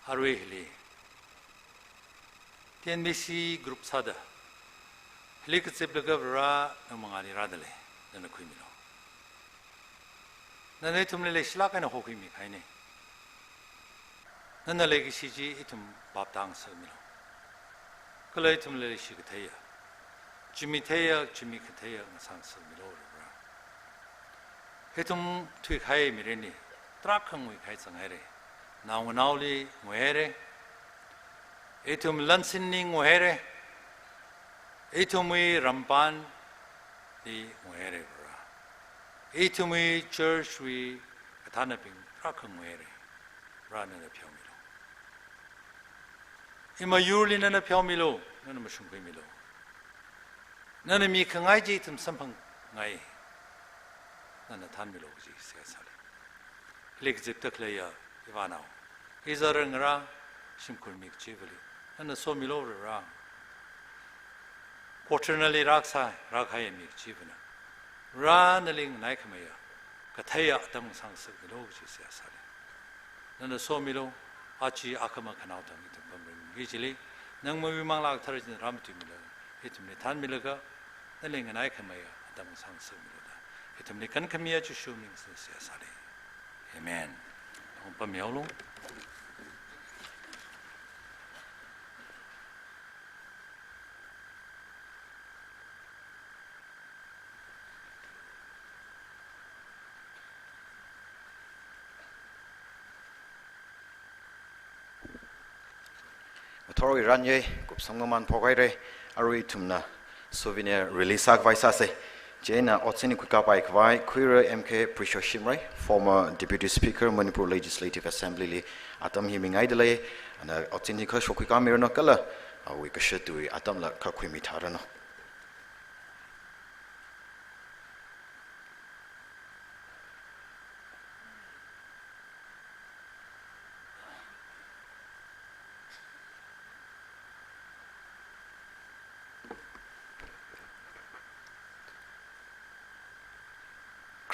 arui hili T N B C group sāda hili kaziplaga Varivara nang mangāli rādalei, nana khuimilu. Nana ithumli leishilāk eina hokhuimi kahaina. Nana leikashi chi ithum bhap tāngasakmilu. Kala ithumli leishi katheiya, chimitheiya, chimikatheiya ngasāngasakmilu Varivara. Ithum thuikahai mirinli tarākha nguikahai zanghaira. Naonganaoli nguihaira. Ithum lansinli nguihaira. Ithumwui rampanli nguihaira Varivara. Ithumwui church wui kathānabing tarākha nguihaira. Varivara nana pheomilu. Ima yurli nana pheomilu, nana mashungkhuimilu. Nana mikhangai chi ithum samphangngai. Nana thanmilu kaji seihā sālei. Hili kazipda khaleiya ivānao, izar ngarā, shimkhur mi kachivali nana somilu Varivara. Quarter nali rākasā, rākahaiya mi kachivana Varivara nali nganaikhameiya katheiya atam ngasāngasakmilu kaji seihā sālei. Nana somilu, aja akhama khanao thang ithum pamringki chili, nangmawui Manglā Kathara china rāmatuimilu, ithumli thanmilaga, nali nganaikhameiya atam ngasāngasakmilu da ithumli kankhamiya Jishu ming singda seihā sālei. Amen. Nong pamyaolu. Ngathorwui ranye, kupsang maman phokhaire, arui ithumna souvenir release sākhavai sāse. Chieina otsin hi khuikāpai khavai, Khuira M K Precious Shimray, former Deputy Speaker, Manipur Legislative Assembly li atam hi mingaidalei, ana otsin hi kha shokhuikāmiranu kala, awui kashatuwui atamla kha khuimithāranu.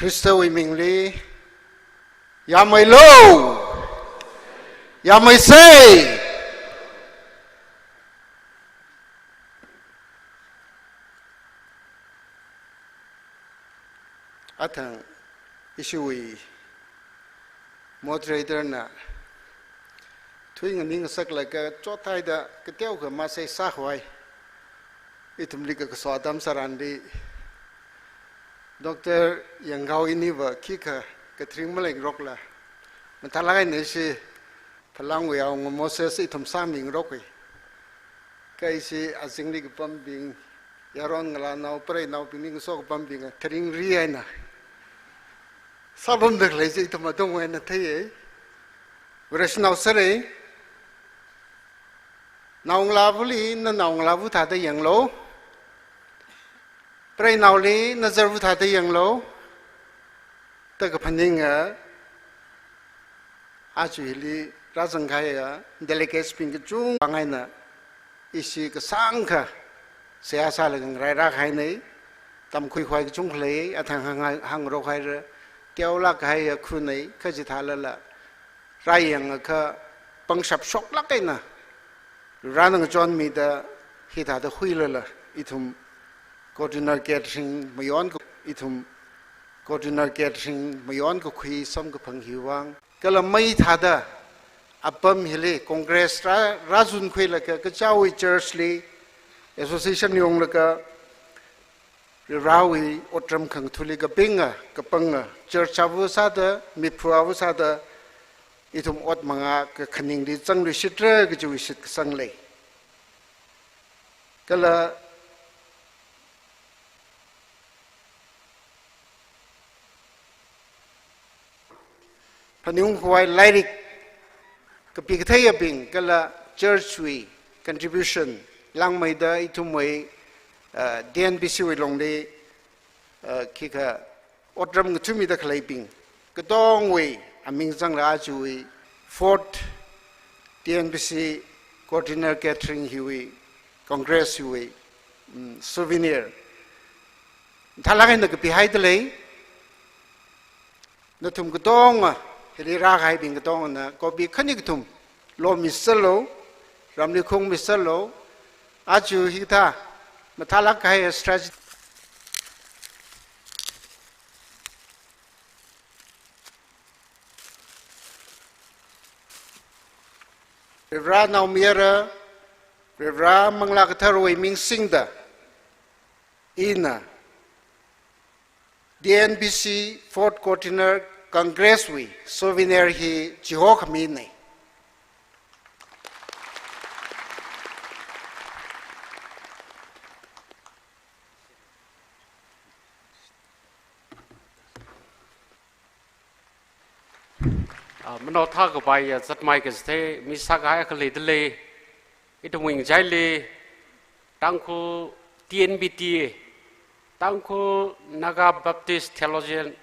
Khristawui mingli, yāmeilu, yāmeisei. Athang ishiwui moderator na thui nganing saklaga chothaida kateokha masei sākhavai. Ithumli kakaso atam sāranli Doctor Yangkao iniva khikha kathring malengrokla, mathālāk eina ishi Phalangwui Awunga Moses ithum sāmingrokhui. Kha ishi azingli kapambing, yaron ngalānao, preinaobingli ngaso kapambing, tharingri eina sāpamda khalei chi ithum atungwui eina theiye. Vareshinao sārei, naongalāvali nanaongalāva thāda yanglu. Preinaoli nazarva thāda yanglu. Da kaphaninga, aja hili rāzangkahaiya delegates bing kachungkha eina ishi kasāngkha seihā sālaga ngarairakhainei, tamkhui khavai kachungkha lei, athang hāng, hāngrokhaira, teolāk kahaiya khunei, kha chithālala rāyangakha pangshap shoklāk eina Varena ngachonmida hithāda huilala, ithum coordinator catering mayon ka, ithum coordinator catering mayon kakhui samkaphang hiwui vang, kala mai thāda apam hili Congress rā, rāzunkhuilaga kachāwui church li association yonglaga Varivarāwui otram khangathali kapinga, kapanga, church ava sāda, miphu ava sāda, ithum ot mangā kakhaningli zangluishitra kajiwui shitkasang lei. Kala phaningungkhavai lairik kapikatheiyabing kala church wui contribution langmeida ithumwui, uh, D N B C wui longli, uh, khikha otram ngathumida khaleibing katongwui aming zangla ajawui fourth D N B C Coordinator Gathering hiwui, Congress hiwui, mm, souvenir mathālāk eina kapihaida lei. Nathum katonga, hili rākahaibing katongana, kopi khani kathum lomi sālu, ramli khungmi sālu, aja hithā mathālāk kahai strategy. Varivarā naomayara, Varivarā Manglā Katharawui ming singda, ina D N B C Fourth Coordinator Congress wui souvenir hi chihokhamina. Ah, manaothā kapai, ah, zatmei kachithei mi sākahai akha leida lei. Ithumwui ngachaili Tangkhul T N B T, Tangkhul Naga Baptist Theologian,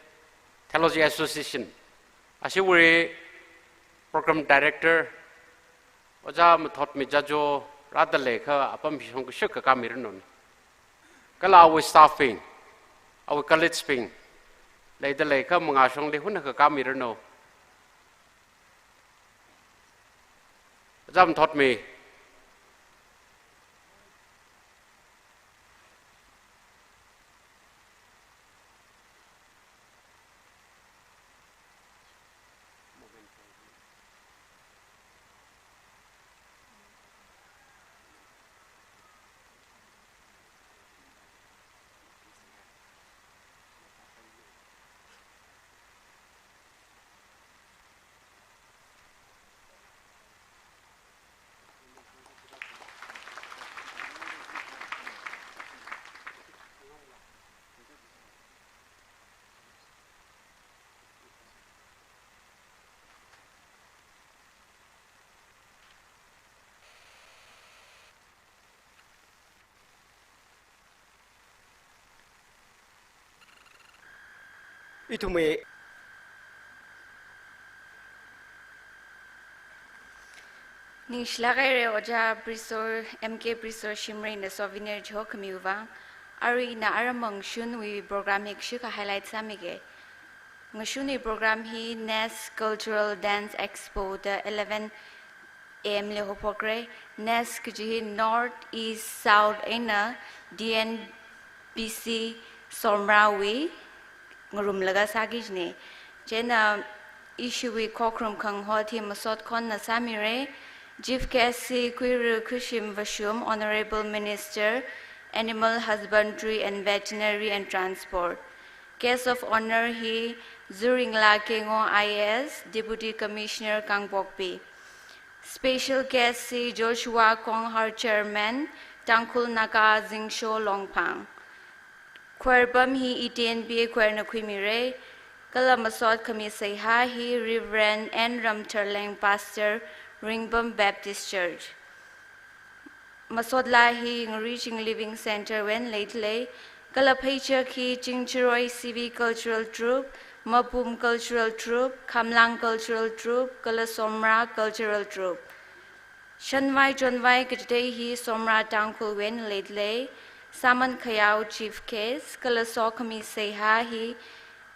Theology Association, ashiwui Program Director, Ojā Mathotmi Jajo rāda leiakha apam hi shongkashik kakāmiranu. Kala awui staff bing, awui colleagues bing, leida leiakha mangā shongli hunakha kakāmiranu. Ojā Mathotmi. Ithumwui ningshilāk haira Ojā Prisor, M K Prisor Shimrayna souvenir chihokhamiwui vang. Arui ina aram mangshunwui program hi kashikha highlight sāmige. Ngashunwui program hi Nest Cultural Dance Expo da eleven A M li haophokra. Nest kaji hi North, East, South eina D N B C Somrawui ngarumlaga sāki kajina. Chieina ishiwui khokharum khangahot hi masot khonna sāmira. Chief Guest hi Khuira Khuishim Vashum, Honourable Minister, Animal Husbandry and Veterinary and Transport. Guest of Honour hi Zuringla Kengo I A S, Deputy Commissioner Kangpokpi. Special Guest hi Joshua Konghar, Chairman, Tangkhul Naga Zingsho Longphang. Choir pam hi E T N B A choir na khuimira. Kala masot khami seihā hi Reverend N Ramtharleng, Pastor, Ringbam Baptist Church. Masot laa hi Ngariching Living Centre wui eina leida lei. Kala pheichak hi Chingjaroi C V Cultural Troupe, Mapum Cultural Troupe, Khamlang Cultural Troupe, kala Somra Cultural Troupe. Shanvai chonvai kachithei hi Somra Tangkhul wui eina leida lei. Sāman Khayao Chief Guest, kala sokhami seihā hi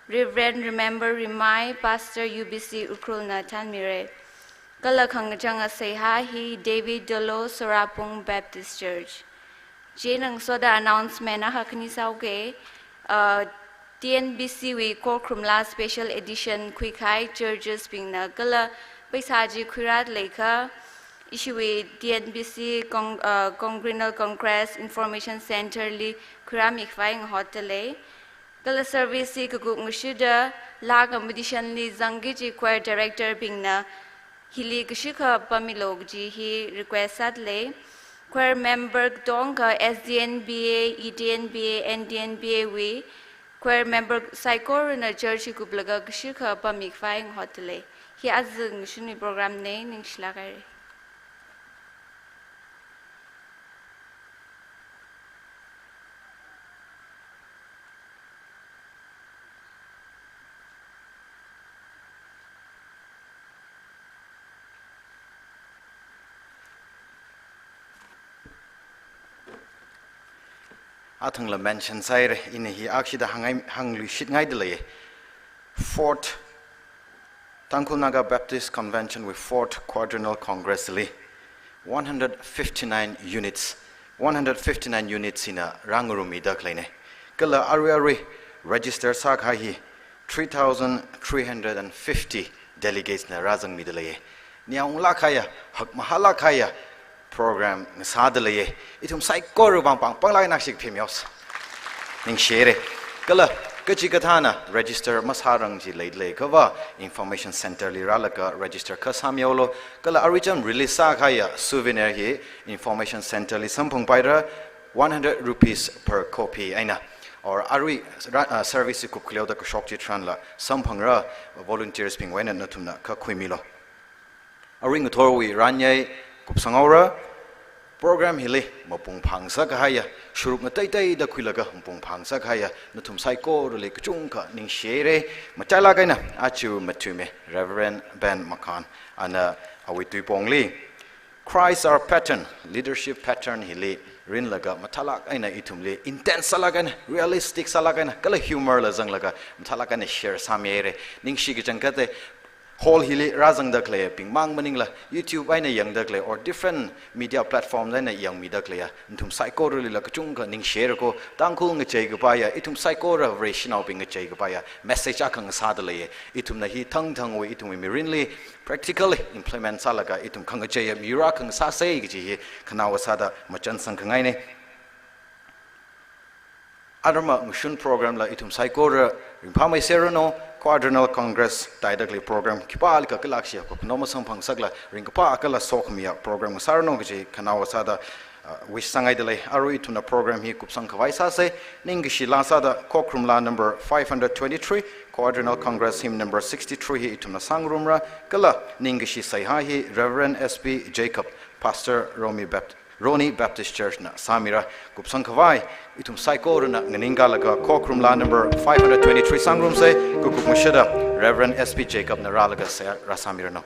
Reverend Remember Rimai, Pastor U B C Ukhrulna thanmira. Kala khangachanga seihā hi David Dolo, Sorapung Baptist Church. Chieina ngasoda announcement akha khani sāuge, uh, T N B C wui khokharum laa special edition khuikahai churches bingna kala pheisā chi khuirāda leiakha, Ishiwui T N B C Cong-, uh, Congressional Congress Information Center li khuirāmi khavai ngahotdalei. Kala service hi kakup ngashida laka musician li zangki kaji choir director bingna hili kashikha pammilu kaji hi request sādalei. Choir member katonga S D N B A, E D N B A, N D N B A wui choir member saikorana church hi kuplaga kashikha pammi khavai ngahotdalei. Hi aja ngashunwui program na, ningshilāk haira. Athangla mention sāhaira, ina hi akshida hāngngai, hāngluishitngaidalei. Fourth Tangkhul Naga Baptist Convention wui Fourth Quadrennial Congress li one hundred fifty-nine units, one hundred fifty-nine units hina rāngarummida khaleina. Kala arui arui register sākahai hi three thousand three hundred and fifty delegates na rāzangmidalei. Niyaunglāk kahaiya, hakmahālāk kahaiya program ngasādalei. Ithum saikora vang pāng pānglāk eina akshi phimyos. Ningshihaira. Kala kachikathāna register masārang chi leilei kava Information Center li rālaga register kha sāmihaolu. Kala arui cham release sākahaiya souvenir hi Information Center li samphangpaira, one hundred rupees per copy eina. Or arui ra-, uh, service hi kupkhaleoda kashok chitharanla samphangra, volunteers bingwui eina nathumna kha khuimilu. Arui ngathorwui ranyei kupsanghaora. Program hili mapung phāngasakahaiya, shuruk ngateiteida khuilaga mapung phāngasakahaiya nathum saikorali kachungkha ningshihaira. Matailāk eina aja mathuimi Reverend Ben Makhan, ana awui tuipongli Christ Our Pattern, Leadership Pattern hili rinlaga mathālāk eina ithumli intense sālāk eina, realistic sālāk eina, kala humor la zanglaga mathālāk eina share sāmihaira. Ningshi kachangkhatta hall hili rāzangda khaleibing mang maningla, YouTube eina yangda khalei or different media platform eina yangmida khaleiya nathum saikoralila kachungkha ningshihaira ko. Tangkhul ngachei kapaiya, ithum saikora Vareshinaobing ngachei kapaiya message akha ngasādalei. Ithumna hi thangthangwui ithumwui mirinli practically implement sālaga ithum khangacheiya miyur akha ngasāsa kaji hi khanaowa sāda machansangkhangaina. Arama ngashun program la ithum saikora ringphāmeiseranu. Quadrennial Congress taida khalei program khipālikha kala akshi haophokna masamphang ngasakla ringkaphā kala sokhamiya program ngasāranu kaji khanaowa sāda, uh, wish sāngaidalei. Arui ithumna program hi kupsang khavai sāsa. Ningkashi laa sāda Khokharum laa number five hundred twenty-three, Quadrennial Congress hymn number sixty-three hi ithumna sāngarumra. Kala ningkashi seihā hi Reverend S P Jacob, Pastor Romi Bapt-, Roni Baptist Church na sāmira. Kupsang khavai ithum saikorana nganingkalaga Khokharum laa number five hundred twenty-three sāngarumsa. Kakup ngashida Reverend S P Jacob na rālaga seihā rāsāmiranu.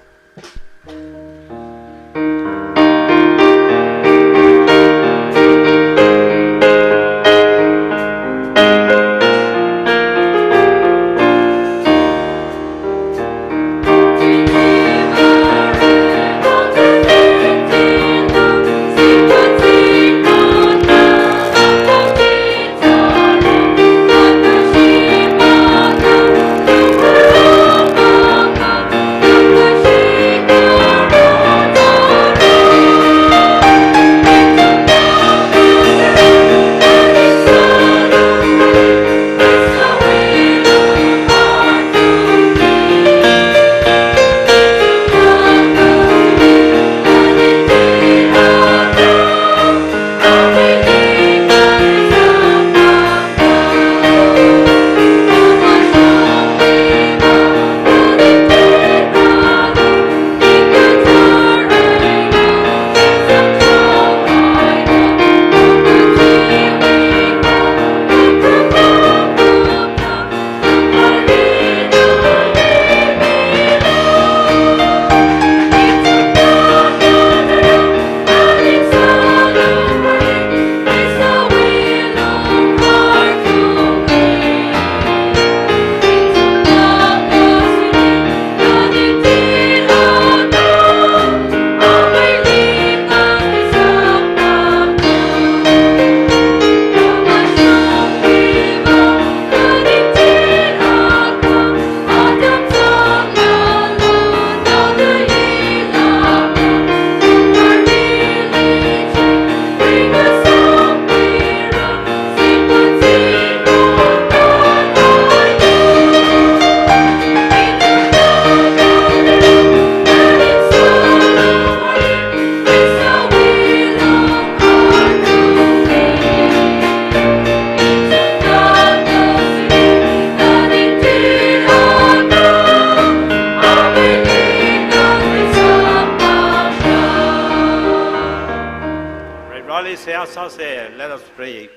Let's pray.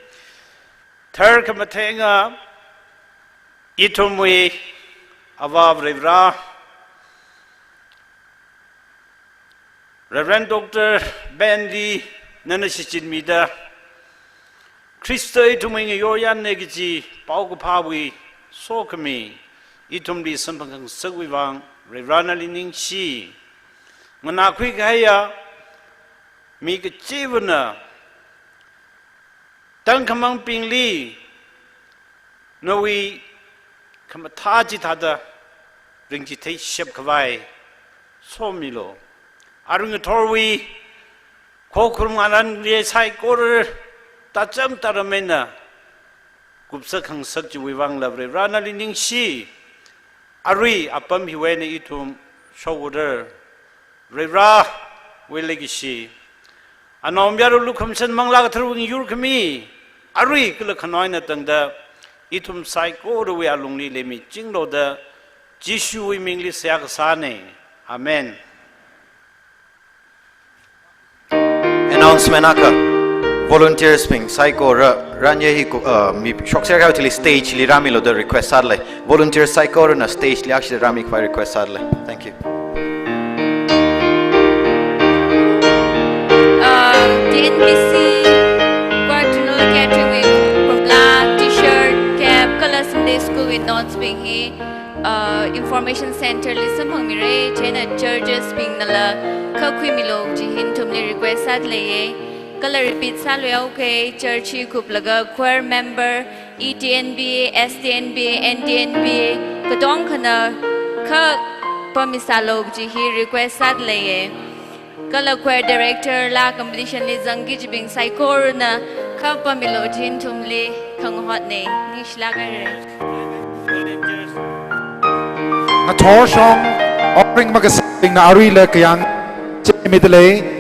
Tharkhamatheinga ithumwui Avā Varivara, Reverend Doctor Ben li nana shichinmida, Khrista ithumwui ngayoryānna kaji paokaphāwui sokhami ithumli samphangkhangasakwui vang Varivara nali ningshi. Nganākhui kahaiya mi kachivana tangkhamangbingli nawui khamathā chithāda ringchitheishap khavai somilu. Arui ngathorwui khokharum ngarānli saikora tacham taram eina kupsā khangasak chiwui vangla Varivara nali ningshi. Arui apam hiwui eina ithum shokora, Varivarawui leikashi, anaomayara lukhamashan Manglā Katharawui ngayurkhami, arui kala khanaowa eina tangda ithum saikorawui alungli leimichinglu da Jishuwui mingli seihā kasāna. Amen. Announcement akha. Volunteers bing saikora ranye hi ku, uh, mi shokser kahai thili stage li rāmilu da request sālei. Volunteers saikorana stage li akhashi rāmi khavai request sālei. Thank you. Uh, T N B C Choir General Secretary wui pumla, T-shirt, cap, kala Sunday School wui notes bing hi, uh, Information Center li samphangmira, chieina churches bingnala kha khuimilu kaji hi nathumli request sāda leiya. Kala repeat sāluihaoke, church hi kuplaga choir member, E T N B, S T N B, N T N B, katongkhana kha pamisālu kaji hi request sāda leiya. Kala choir director la competition li zangki kajibing saikorana kha pamilu kaji hi nathumli khangahotna. Ningshilāk haira. Ngathor shong offering makasābingna aruila kayāng chimida lei.